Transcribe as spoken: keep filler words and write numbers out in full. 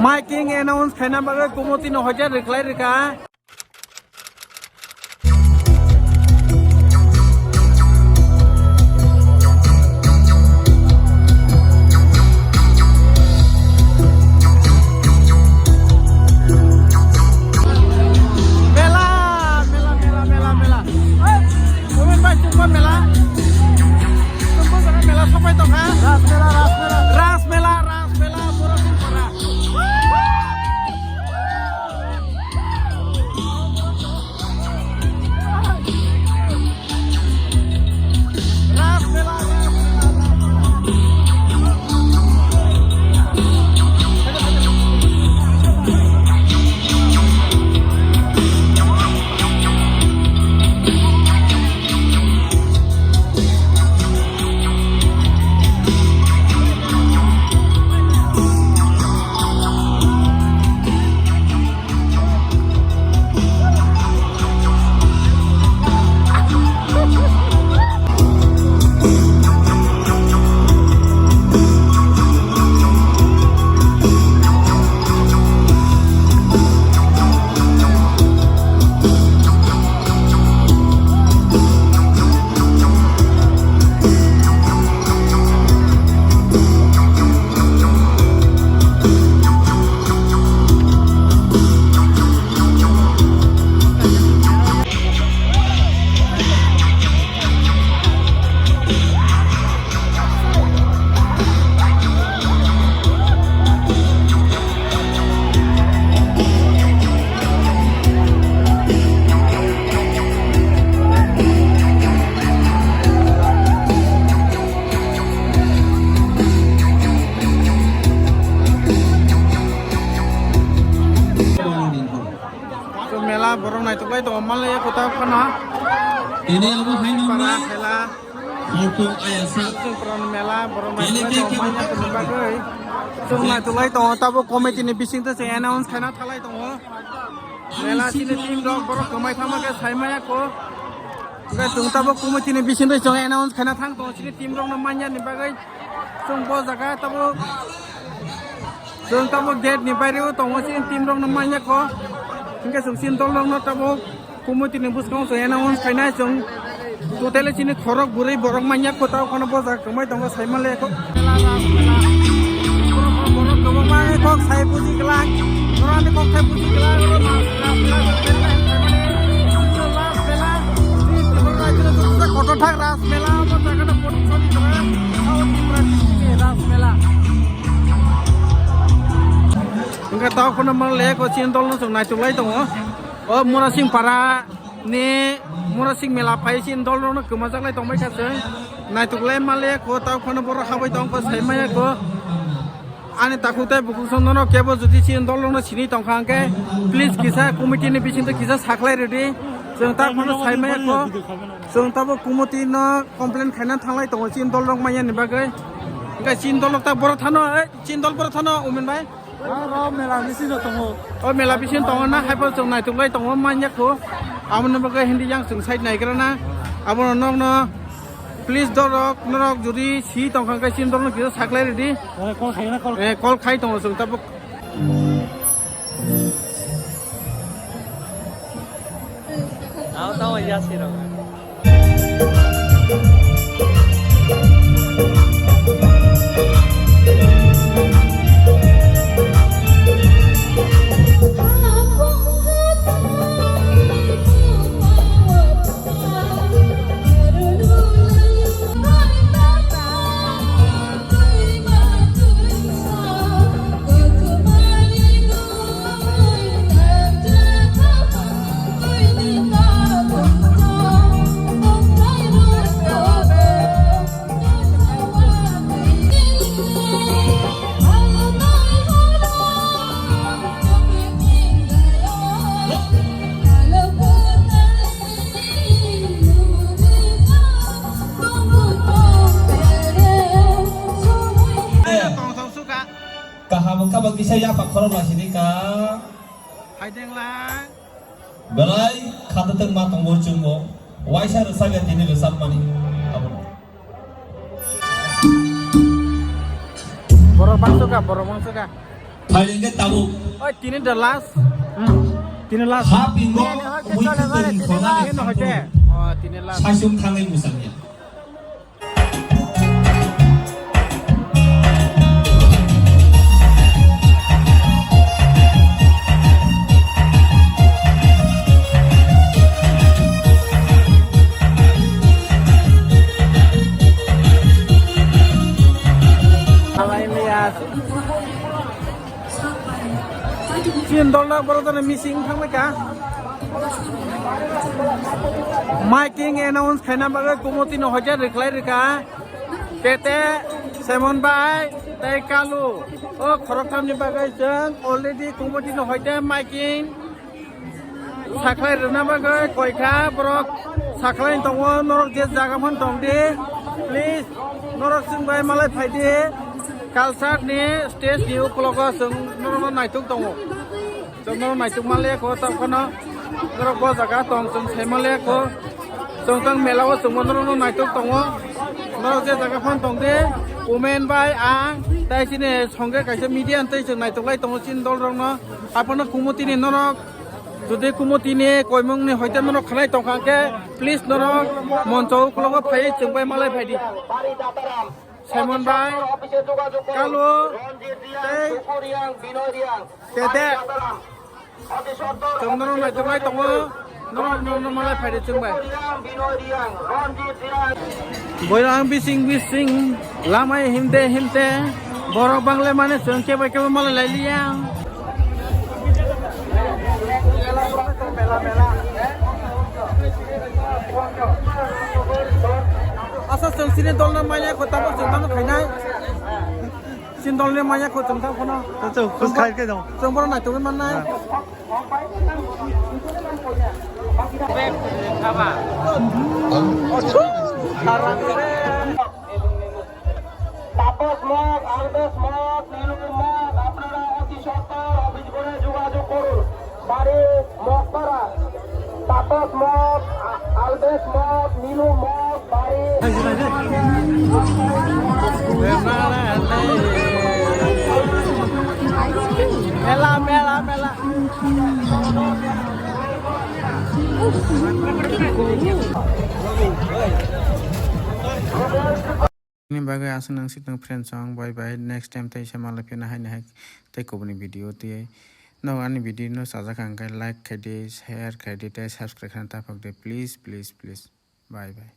Miking announce khaina bagwi Kumoti no hoja rwkhlai rwkha. Mela, mela, mela, mela, mela. Hey, Momin bhai, chwngbo mela. Chwngbo jaga mela sokphai tongkha. Ras mela, ras mela. Ras mela, ras mela, borok chwng para. Mela borok naitugwi tongo, malai kota khana. Ini apa hai para nongna? Mela. Auto ayasa. Chwng pran mela, borok naitugwi tongo, manya tongni bagwi. Chwng naitugwi tongo, tabuk committee ni bisingtwi chwng announce khaina thalai tongo. Mela chini team rok borok kwmai thangma khe sai maya kho. Hwnkhe chwng tabuk committee ni bisingtwi chwng announce khaina thang tongo chini team rok no manya ni bagwi. Chwng bo jaga tabuk chwng tabuk gate ni baireo tongo chini team rok no manya kho. Hwnkhe chwng chini dol rok no tabuk committee ni bwskango chwng announce khainai chwng totally chini khorok bwrwi borok manya kho tao khano bo jaga kwmai tongo sai male kho. Borok kwbangma kok sai buji glak, borok ani kok sai buji glak. Kotor thak ras mela, omo jaga no kotor soni tongo, abo Tripura district ni ras mela. Hwnkhe tao kheno mang le ko chini dol no chwng naituk lai tongo. O Murasing para ni Murasing mela phai chini dol rok no kwmajak lai tongbai kha chwng. Naituk lai ma le ko tao kheno borok habai tong ko sai maya ko. Ani takhuk tei bukhuk song nono kebo jodi chini dol rok no sini tong kha hwnkhe please kisa committee ni bising twi kisa saklai rwdi. Chwng tao kheno sai maya ko. Chwng tabo committee no complain khaina thanglai tongo chini dol rok manya ni bagwi. Hwnkhe chini dol rok ta borok thano, eh, chini dol borok thano Umin bai. Aro mela bisingo tongo. O mela bisingo tongo na, hai phano chwng naituklai tongo, man ya kho. Aboni bagwi hindi yang chwng side naigra na. Abono nokno please dorok, norok jodi si tongkha khe chini dorokno kisa saklai rwdi. Eh, call khai na, call. Eh, call khai tongo chwng tabuk. Tao, tao, ya si rok. Kaham wngkha ba kisa yaphak khorok lasidi ka. Haidengla. Belai khata tongma tongo chwngbo. Waisa rwchapya tini rwchapmani. Abono. Borok bangso ka, borok bangso ka. Phailengkhe tabuk. Oi, tini the last. Hmm. Tini last. Ha pingo, Tini hoi ke mui chole khwtwng bare, tini thonani last. Tini hoi ke. Oh, tini last. Saichung thangwi musangya. Chini dolno borok jani meeting thangbai ka. Miking announce khaina bagwi committee no hoite rwkhlai rwkha. Tete, Simon bai, tei Kalu. O khoroktham ni bagwi chwng already committee no hoite miking sakhlai rwna bagwi koikha borok sakhlai tongo, norok je jaga phan tong di, please, norok chwng bai malai phai di, culture ni stage ni ukologo chwng norokno naituk tongo, chwng norok naituk manliya kho, tamo phano norok bo jaga tong chwng sai manliya kho, chwng tang mela o chwng bo norokno naituk tongo, norok je jaga phan tong di, women bai ang tei chini songkhe kaisa media tei chwng naituk lai tongo chini dol rokno, aphano kumo tini norok. Jodi kumo tini koimung ni hoite norok khanai tongkha khe, please norok moncho ukologo phai chwng bai malai phai di. Simon bai, Kalu, tei Tete. Chwng norok naitok nai tongo, norok norok malai phai di chwng bai. Boiro ang bising bising lamai himte himte borok bangle mane chwng kebo kebo malai lai liya. Asa chwng chini dolno manya kho tamo chwng tamo khainai. Chini dolni manya kho chwng tamo phano. Chwng khus khai khe dong. Chwng bono naitugwi mannai. Tapas Mog, Albesh Mog, Nilu Mog, আপনারা অতি সত্বর office করে যোগাযোগ করুন। বাড়ি মগপাড়া। তাপস মগ, আ-, আলবেশ মগ, নীলু মগ, বাড়ি। মেলা, মেলা, মেলা। Ni bagwi aswk nang si tong friends song, bye bye, next time tei se malai phina haini hai tei kubuni video tei no ani video no chajak hwnkhe like khai di, share khai di tei subscribe khaina ta phak di, please, please, please, bye bye.